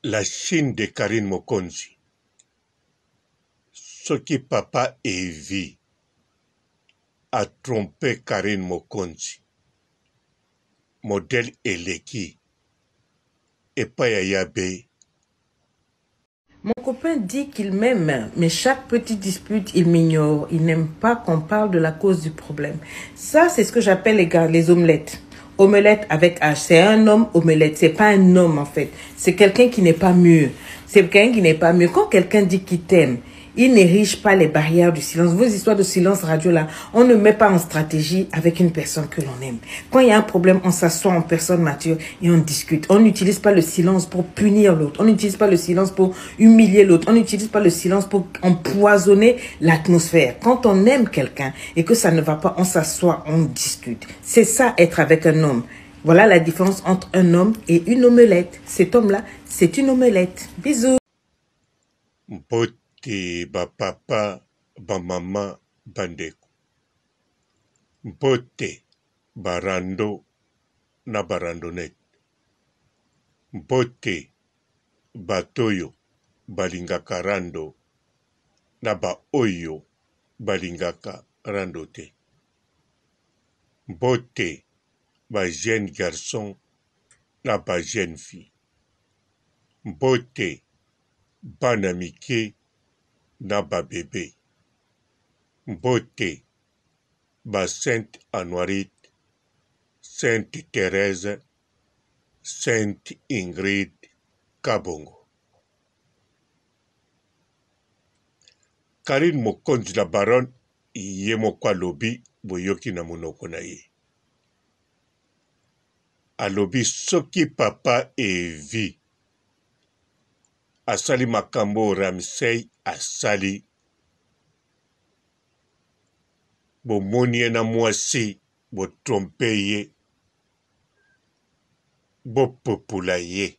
La chine de Carine Mokonzi soki papa Evi a trompe Carine Mokonzi modèle eleki epai ya Yabe. Mon copain dit qu'il m'aime, mais chaque petite dispute, il m'ignore. Il n'aime pas qu'on parle de la cause du problème. Ça, c'est ce que j'appelle les gars, les omelettes. Omelette avec H. C'est un homme omelette. C'est pas un homme, en fait. C'est quelqu'un qui n'est pas mûr. C'est quelqu'un qui n'est pas mûr. Quand quelqu'un dit qu'il t'aime, il n'érige pas les barrières du silence. Vos histoires de silence radio là, on ne met pas en stratégie avec une personne que l'on aime. Quand il y a un problème, on s'assoit en personne mature et on discute. On n'utilise pas le silence pour punir l'autre. On n'utilise pas le silence pour humilier l'autre. On n'utilise pas le silence pour empoisonner l'atmosphère. Quand on aime quelqu'un et que ça ne va pas, on s'assoit, on discute. C'est ça être avec un homme. Voilà la différence entre un homme et une omelette. Cet homme-là, c'est une omelette. Bisous. Mbote ba papa, ba mama, ba ndeko. Mbote ba rando na ba randonnette. Mbote bato oyo balingaka rando na ba oyo balingaka rando te. Mbote ba jeunes garçons na ba jeunes filles. Mbote bana mike na ba bebe. Mbote ba Sainte Anuarite, Sainte Therèse, Sainte Ingrid Kabongo. Carine Mokonzi la baronne ye moko alobi boyoki na monoko na ye. Alobi soki papa Evi asali makambo oyo Ramsey asali bomoni ye na mwasi bo trompe ye bopupula ye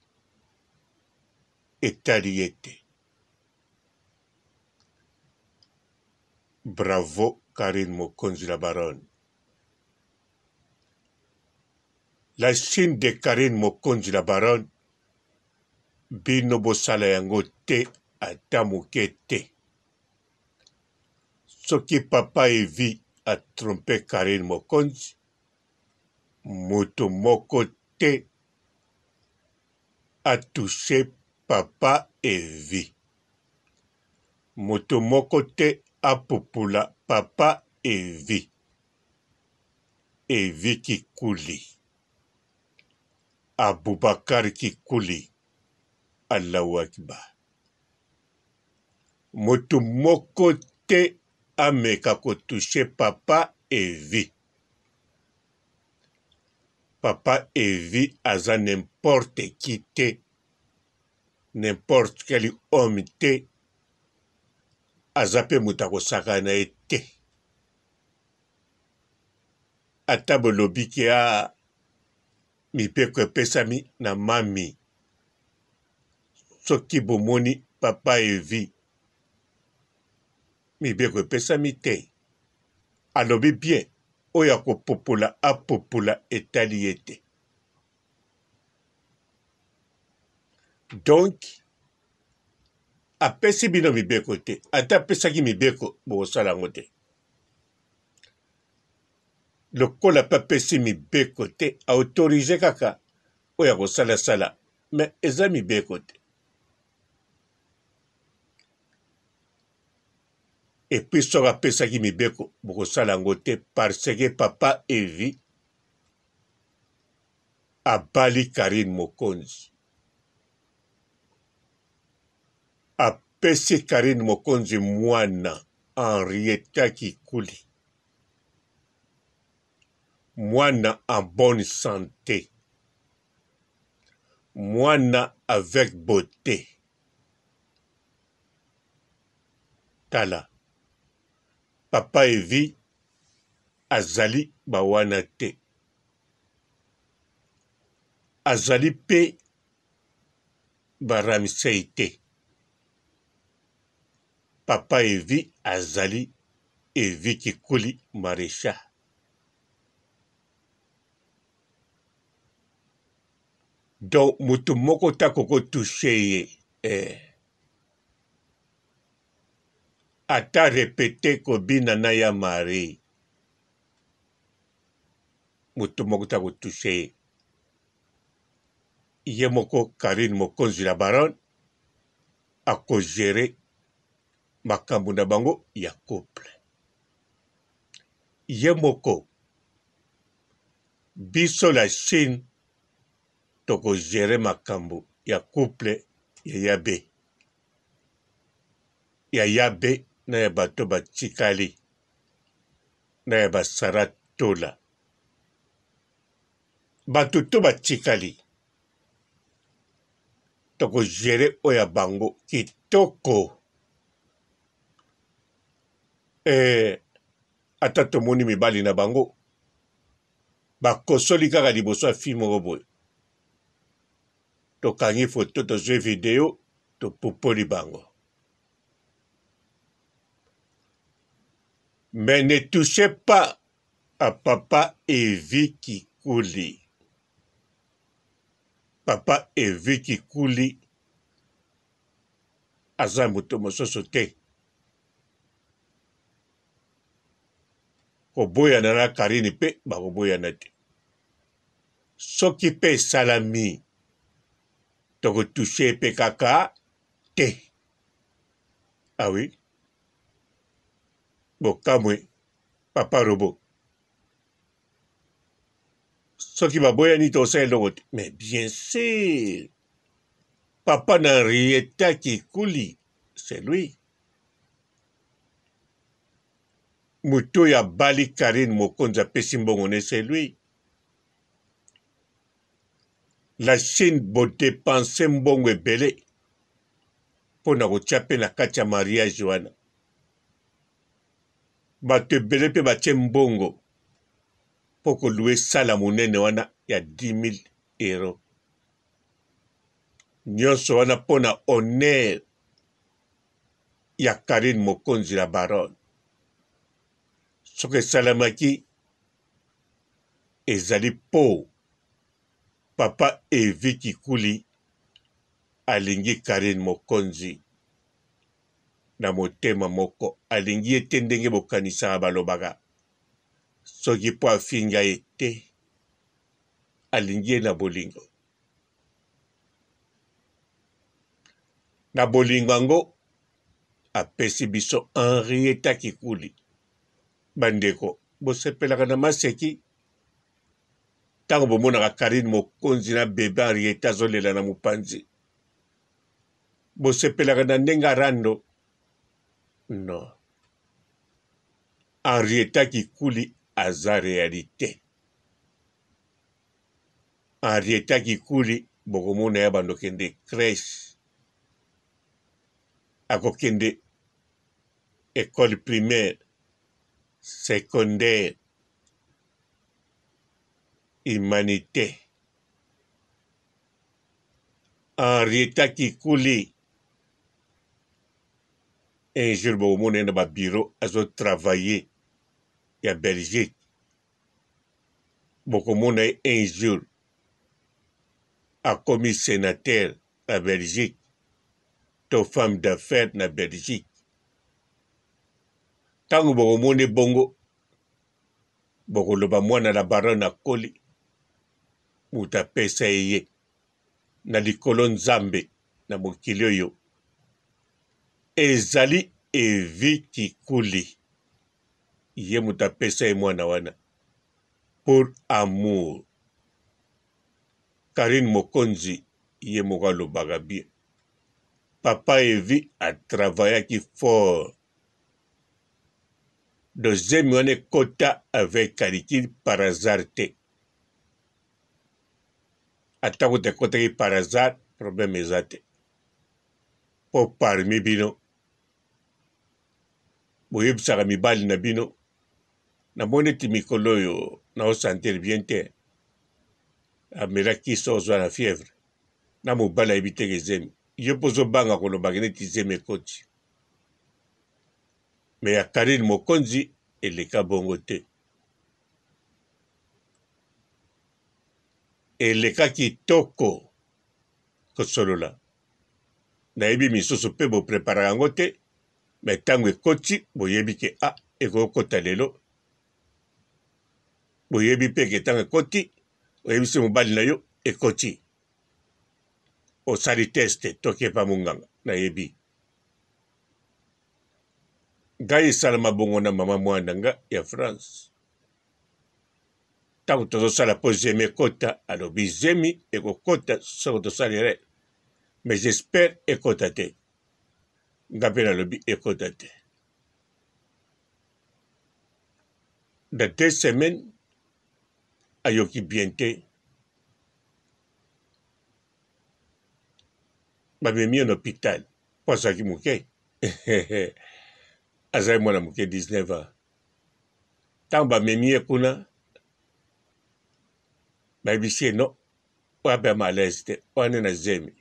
etali ye te. Bravo Carine Mokonzi la baronne. La chine de Carine Mokonzi la baronne bino bosala yango te ata moke te. Soki papa Evi a trompe Carine Mokonzi moto moko te a touche papa Evi. Moto moko te apupula papa Evi. Evi Kikuli. Aboubakar Kikuli. Allahu Akbar. Moto moko te ameka ko touche papa Evi. Papa Evi aza n'importe qui te, n'importe quel homme te, aza pe moto akosakana na ye te. Ata bolobi ke a mibeko epesami na mami, soki bomoni papa Evi mibeko epesami te alobi bien oyo akopopola apopola etali ye te donc apesi bino mibeko te ata apesaki mibeko bokosala yango te lokola pe apesi mibeko te autorise kaka oyo akosalasala me eza mibeko te epuis soki apesaki mibeko bokosala yango te parce que papa Evi abali Carine Mokonzi apesi Carine Mokonzi mwana Henrietta Kikuli mwana en bonne sante mwana avec beaute Tala papa Evi azali ba wana te azali pe ba Ramsey te papa Evi azali Evi Kikuli Marechal. Donc moto moko te akoki kotouche ye eh. Ata repete kobina na ya Marie, moto moko te akotouche ye. Ye moko Carine Mokonzi la baronne akogere makambo na bango ya couple. Ye moko biso la Chine toko gerer makambo ya couple ya yabe ya yabe na ya bato batikali na ya ba Sarah Tola bato to batikali toko gerer oyo ya bango kitoko eh, ata tomoni mibali na bango bakosoli kaka liboso ya fille moko boye tokangi foto tozwi video topupoli bango mais ne touchez pas à papa Evi Kikuli papa Evi Kikuli aza moto mosusu te Koboyana na Carine pe bakoboyana te. Soki pe esalami toko touche ye pe kaka te. Ah oui bokamwe papa robot. Soki baboyani tokosala eloko te mais bien sûr papa na Henrietta Kikuli c'est lui. Moto oyo abali Carine Mokonzi apesi mbongo ne c'est lui. La Chine bo depenser mbongo ebele mpo na kotia mpe na kati ya mariage wana. Bato ebele mpe batie mbongo mpo kolue sala monene wana ya 10 000 euros. Nyonso wana mpo na honneur ya Carine Mokonzi la baronne. Soki esalamaki ezali po papa Evi Kikuli alingi Carine Mokonzi na motema moko, alingi ye te ndenge bokanisaka balobaka soki po afinga ye te, alingi ye na bolingo. Na bolingo yango apesi biso Henrietta Kikuli. Bandeko bosepelaka na maseki ntango bomonaka Carine Mokonzi na bebe Henrietta azolela na mopanzi? Bosepelaka na ndenge ya rando? Non. Henrietta Kikuli aza realite. Henrietta Kikuli bokomona ye abanda okende crèche, akokende ecole primaire, secondaire, humanite. Henrietta Kikuli un jour bokomona ye na ba bureau azo travailler ya Belgique. Bokomona ye un jour akomi senateur na Belgique to femme d'affaires na Belgique. Tango bokomona ye bongo bokoloba mwana la baronne akoli moto apesa ye ye na likolo Nzambe na mokili oyo ezali Evi Kikuli. Ye moto apesa ye mwana wana pour amour. Carine Mokonzi ye moko alobaka bien. Papa Evi a travaillaki fort. Donc zemi wana ekota avec calcul par hasard te. Ata kutu ekotaki par hasard problème eza te. Po parmi bino boyebisaka mibali na bino namoni ete mikolo oyo nao sentir bien te amela kisi ozwa na fièvre na mobali ayebi te ke zemi yo mpe ozobanga kolobaka neti zemi ekoti me ya Carine Mokonzi eleka bongo te eleka kitoko. kosolola. Nayebi misusu mpe bo preparaka yango te, mais ntango ekoti boyebi ke ah ekoki kota lelo. Boyebi mpe ke ntango ekoti oyebisi mobali na yo ekoti. Osali test toke epa monganga nayebi. Ngai esalama bongo na mama mwana nga ya France. Ntango tozosala mpo zemi ekota, alobi zemi ekokota soki tosali erreur. Mais j'espère ekota te. Nga mpe nalobi ekota te. Dans 2 semaines ayoki bien te. Bamemi ye na hôpital mpo azalaki moke. Azalaki mwana moke, 19 ans. Ntango bamemi ye kuna, bayebisi ye non, oyo ape malaise te, oyo nde na zemi.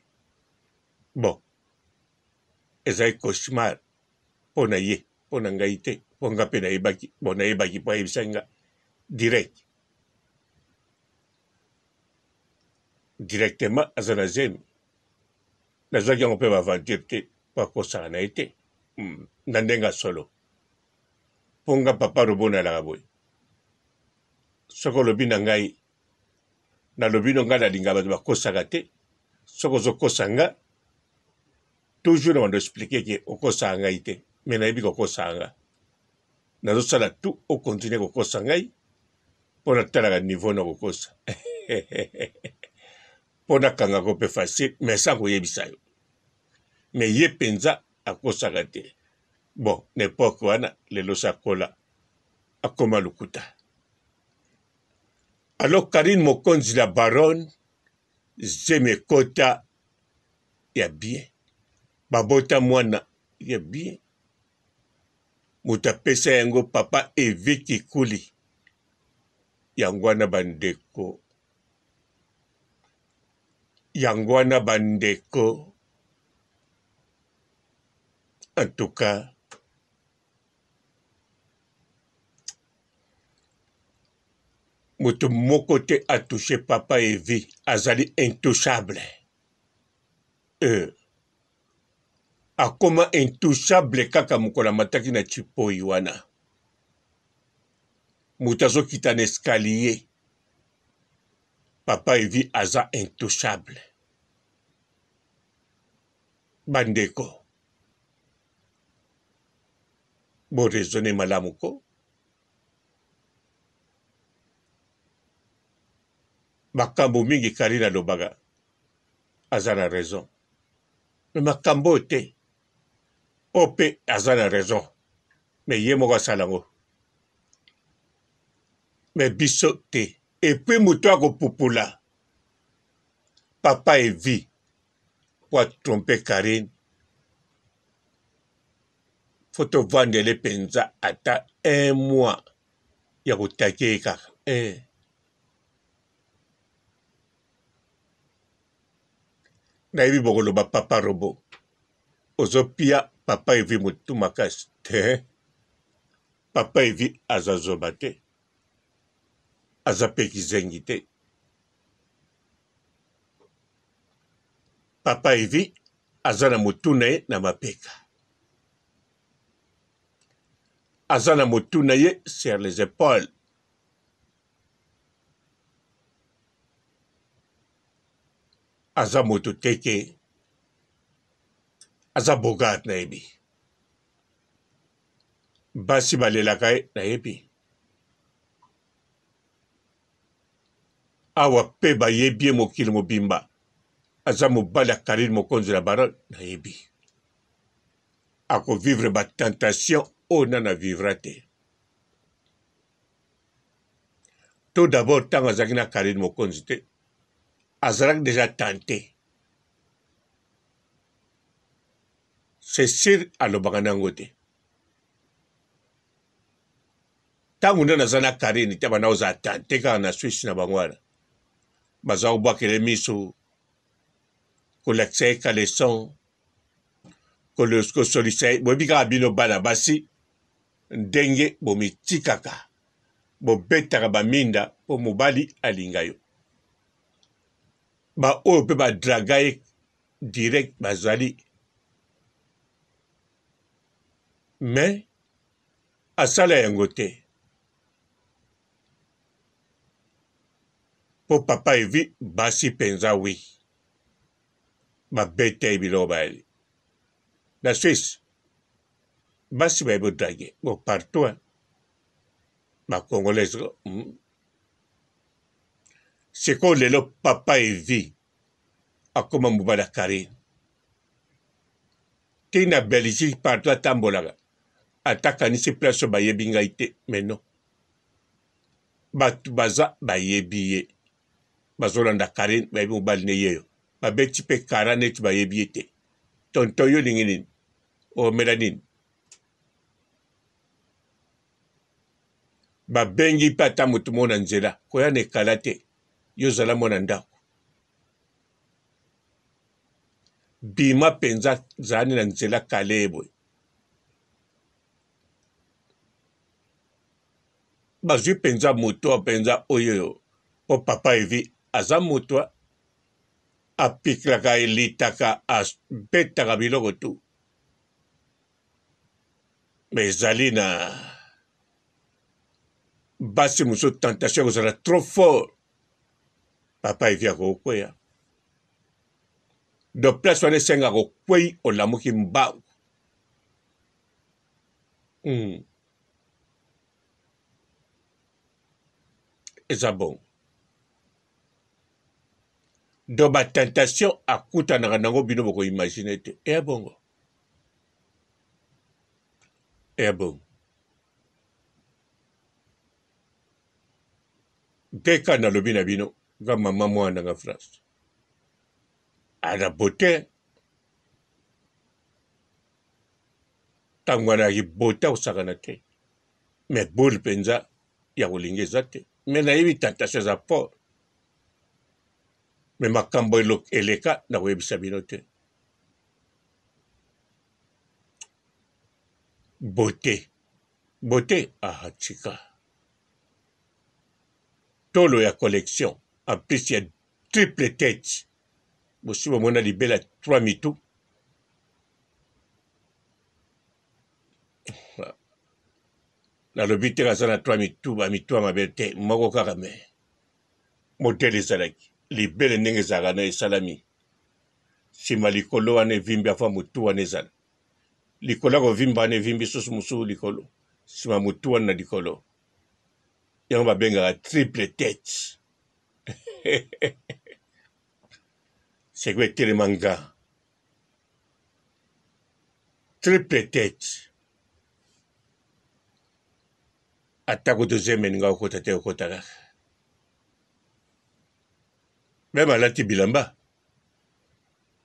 Bon, ezali cauchemar mpo na ye, mpo na ngai te, mpo nga mpe nayebaki. Bon, nayebaki mpo ayebisaki nga direct. Directement aza na zemi. Nazwaki yango mpe baaventure te, mpo akosaka na ye te. Na ndenge ya solo. Mpo nga papa Robot nalaka boye. Soki olobi na ngai, nalobi no ngai nalinga bato bakosaka te. Soki ozokosa nga, toujours na bando expliquer ke okosaka ngai te, mais nayebi kokosaka nga. Nazosala tout okontinue kokosa ngai mpo natalaka niveau na kokosa. Mpo nakanga ko mpe facile, mais sans koyebisa yo. Mais ye mpenza akosaka te. Bon, na epoque wana, lelo sakola akoma lokuta. Alors Carine Mokonzi la baronne, zemi ekota ya bien, babota mwana ya bien, moto apesa yango papa Evi Kikuli. Yango wana bandeko, yango wana bandeko, en tout cas moto moko te atouche papa Evi, azali intouchable. Akoma intouchable kaka mokolo amataki na chipoi wana. Moto azokita na escalier, papa Evi aza intouchable. Bandeko, bo raisonner malamu ko. Makambo mingi Carine alobaka aza na raison, mais makambo oyo te. Oyo mpe aza na raison, mais ye moko asala yango, mais biso te. Et puis moto akopupula papa Evi po a trompe Carine, faut tovandele mpenza ata un mois ya kotake ye kaka eh. Nayebi bokoloba papa robot ozopia papa Evi motu makasi te. Papa Evi aza zoba te, aza pe kizengi te. Papa Evi aza na motu na ye na mapeka, aza na motu na ye sur les épaules. Aza moto te ke aza bogard, nayebi basi balelaka ye, nayebi awa pe bayebi ye mokili mobimba aza mobali ya Carine Mokonzi la baronne, nayebi akovivre ba tentation oyo nana vivra te. Tout d'abord ntango azalaki na Carine Mokonzi te, azalaki deja tente, c'est sûr alobaka nango te. Ntango nde naza na Carine te, banda kozala tente kaka na Suisse na bango wana, baza kobwakela miso, kolakisa ye caleçon, kosolisa ye. Boyebi kaka bino bana basi ndenge bomitikaka, bobetaka baminda mpo mobali alinga yo. Baoyo mpe badraga ye. direct bazali mais asala yango te mpo papa evi basi mpenza wi babeta ye biloko bayali na Suisse basi bayebi odrage bo partout ba congolaise mm. Sikoyo lelo papa evi akoma mobali ya Carine ti na Belgique partout atambolaka ata kanisi place oyo bayebi ngai te mais non bato baza bayebi ye bazolanda Carine bayebi mobali ne yeyo babeti mpe kara neti bayebi ye te tonton yo olingi nini omela nini babengi mpe ata moto moko na nzela koya na ekala te yo zala mwana ndako bima mpenza zalani na nzela kale boye bazwi mpenza moto mpenza oyo mpo papa evi aza moto apiklaka elitaka abetaka biloko tu mais ezali na basi mosusu tentation ekozala trop fort papa evi akokweya donc place wana esengaka okwei olamuki mbangu mm. eza bongo donc batentation akutanaka nango bino bokoimagine te eya bongo eya bongo mpe ka nalobi na bino nga mama mwana nga france ana beauté ntango wana yaki beauté akosakana te mais boule mpenza ya kolinga eza te mais nayebi tentation eza fort mais makambo eleka nakoyebisa bino te beauté beauté ah tika tolo ya collection en plus ya triple tête bosi bomona libela 3 mitu nalobi te aza na 3 mitu ba mitu ya mabe te moko kaka me modele ezalaki libele ndenge ezalaka na esalami nsima likolo wana evimbi afa motu wana ezala likolo ya kovimba wana evimbi susu mosusu likolo nsima motu wana na likolo yango babengaka triple tete seko etelema nga triple tete atako tozemeni nga okota te okota kaka meme alati bilamba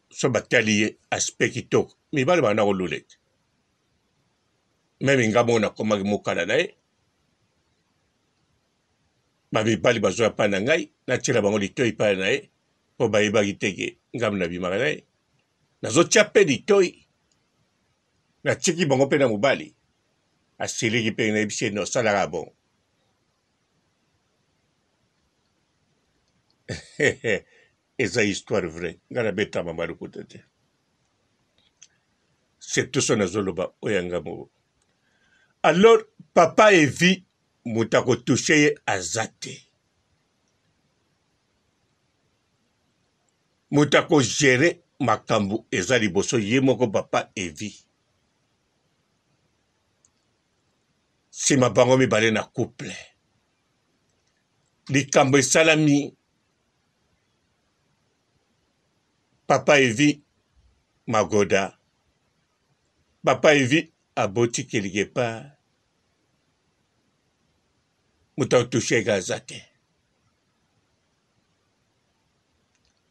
so batali ye aspect kitoko mibali banda kolula ete meme nga moko nakomaki mokala na ye bamibali bazwa epai na ngai natiela bango litoi epai na ye mpo bayebaki te ke ngambo nabimaka na ye nazotia mpe litoi natiki bango mpe na mobali asiliki mpe nayebisi ye nosalaka bongo eza histoire vrai ngai nabeta mama lokuta te surtout so nazoloba oyo ya ngai moko alors papa evi moto akotouche ye aza te moto akogere makambo eza liboso ye moko papa evi nsima bango mibale na couple likambo esalami papa evi magoda papa evi aboti quelque part moto atouche eka aza te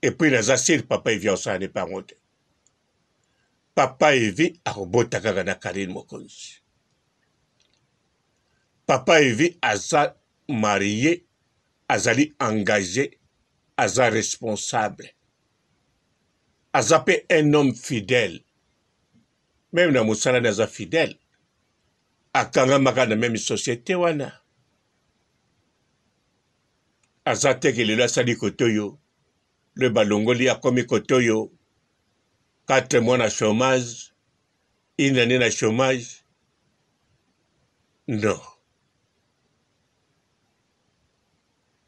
epuis naza sur papa evi akosala ne mpe yango te papa evi akobota kaka na karine mokonzi papa evi aza marie azali engage aza responsable aza mpe un homme fidèle meme na mosala ne aza fidèle akangamaka na meme société wana aza teke lelo asali kote oyo le balongoli akomi kote oyo. 4 mois na chômage, une année na chômage. Non.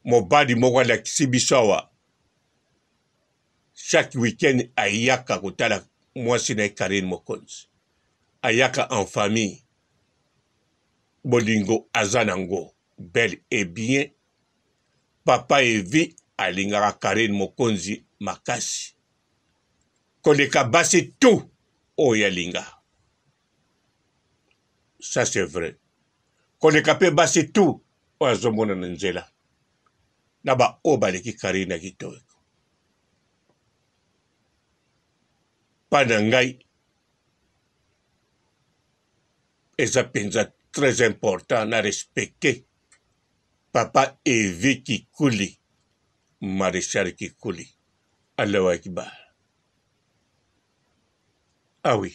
Mobali moko alakisi biso awa chaque week-end ayaka kotala mwasi na ye Karine Mokonzi, ayaka en famille. Bolingo aza nango bel et bien. Papa Evi alingaka Karine Mokonzi makasi koleka basi tout oyo alinga. Ça c'est vrai. Koleka pe basi tout oyo azomona na nzela na ba oyo baleki Karine na kitoko. Pa na ngai eza penza très important na respecter papa Evi Kikuli, Marechal Kikuli. Allahu Akbar. Ah oui.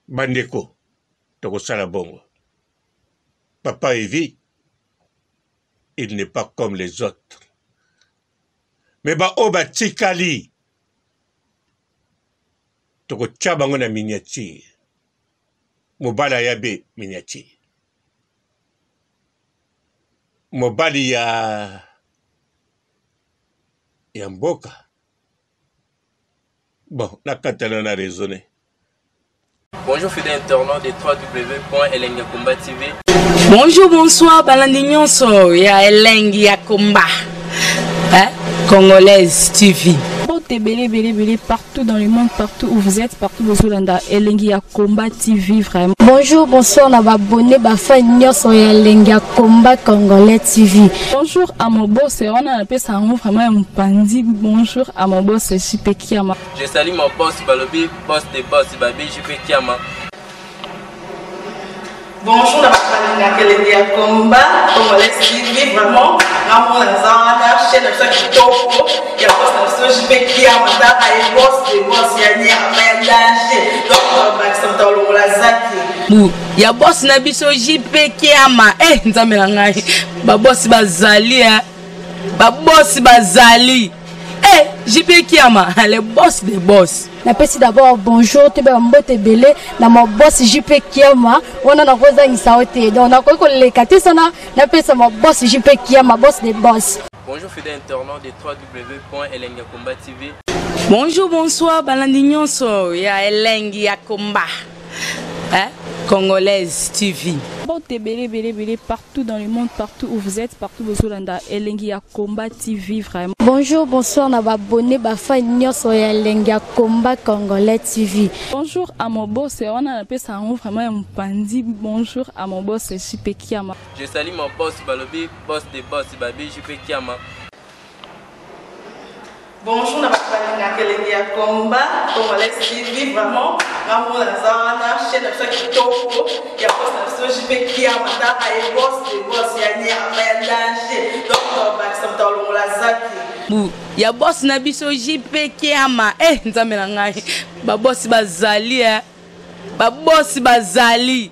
Bandeko, tokosala bongo. Papa Evi, il n'est pas comme les autres. Mais ba oyo batikali, tokotia bango na miniature. Mobali aya be miniature. Mobali ya ya mboka. Bon, nakatana na raisonner. Bonjour fidèles internautes de www.elengiyakomba TV. Bonjour, bonsoir, balandi nyonso ya Elengi ya Komba. Hein? Congolaise TV. Mbote ebele ebele ebele partout dans le monde, partout où vous êtes, partout bozolanda Elengi ya Combat TV vraiment. Bonjour, bonsoir na ba abonné ba fan nyonso ya Elengi ya Combat Congolais TV. Bonjour à mon boss, wana napesa yango vraiment ya mopanzi. Bonjour à mon boss JP Kiama. Je salue mon boss balobi boss de boss babi JP Kiama. Bonjour na bato balingaka elengi ya combat congolais TV vraiment ngamona naza wana chaîne na biso ya kitoko ya boss na biso JP Kiama tala ye boss de boss ya nyama ya danger donc bakisa moto alongola zaki bu ya boss na biso JP Kiama eh nzambe na ngai ba boss bazali eh ba boss bazali eh JP Kiama le boss de boss. Napesi d'abord bonjour toyeba ba mbote ebele na ma boss JP Kiama wana nakozangisa yo te donc nakoki koleka te sana napesa ma boss JP Kiama boss de boss. Bonjour fidèle internaute de www.elengiyakomba.tv. Bonjour, bonsoir, balandi nyonso ya Elengi ya Komba. Hein? Congolaise TV. Mbote ebele ebele ebele partout dans le monde, partout où vous êtes, partout bozolanda Elengi ya Combat TV vraiment. Bonjour, bonsoir na ba abonné ba fan nyonso ya Elengi ya Combat Congolais TV. Bonjour à mon boss, wana napesa yango vraiment ya mopanzi. Bonjour à mon boss JP Kiama. Je salue mon boss balobi boss de boss babi JP Kiama. Bonjour na bato balingaka elengi ya combat congolais TV vraiment ngamona naza wana chaîne na biso ya kitoko ya boss na biso JP Kiama tala ye boss de boss ya nyama ya danger donc bakisa moto alongola zaki bu ya boss na biso JP Kiama eh nzambe na ngai ba boss bazali eh ba boss bazali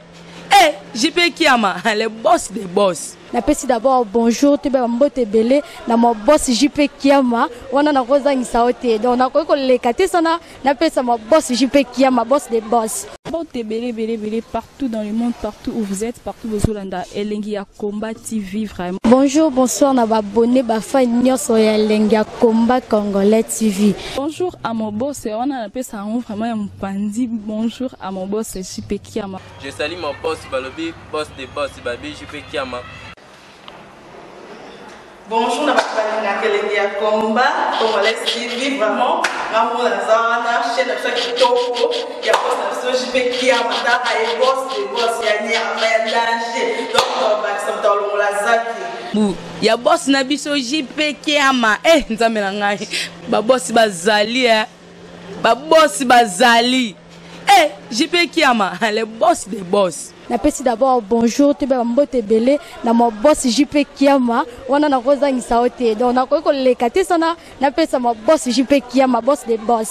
eh JP Kiama le boss de boss. Napesi d'abord bonjour toyeba ba mbote ebele na ma boss JP Kiama wana nakozangisa yo te donc nakoki koleka te sana napesa ma boss JP Kiama boss de boss. Mbote ebele ebele ebele partout dans le monde, partout où vous êtes, partout bozolanda Elengi ya Combat TV vraiment. Bonjour, bonsoir na ba abonné ba fan nyonso ya Elengi ya Combat Congolais TV. Bonjour à mon boss, wana napesa yango vraiment ya mopanzi. Bonjour à mon boss JP Kiama. Je salue mon boss balobi boss de boss babi JP Kiama. Bonjour na bato balingaka elengi ya combat congolais TV vraiment ngamona naza wana chaîne na biso ya kitoko ya boss na biso JP Kiama tala ye boss de boss ya nyama ya danger donc bakisa moto alongola zaki bu ya boss na biso JP Kiama eh nzambe na ngai ba boss bazali eh ba boss bazali eh JP Kiama le boss de boss. Napesi d'abord bonjour toyeba ba mbote ebele na ma boss JP Kiama wana nakozangisa yo te donc nakoki koleka te sana napesa ma boss JP Kiama boss de boss.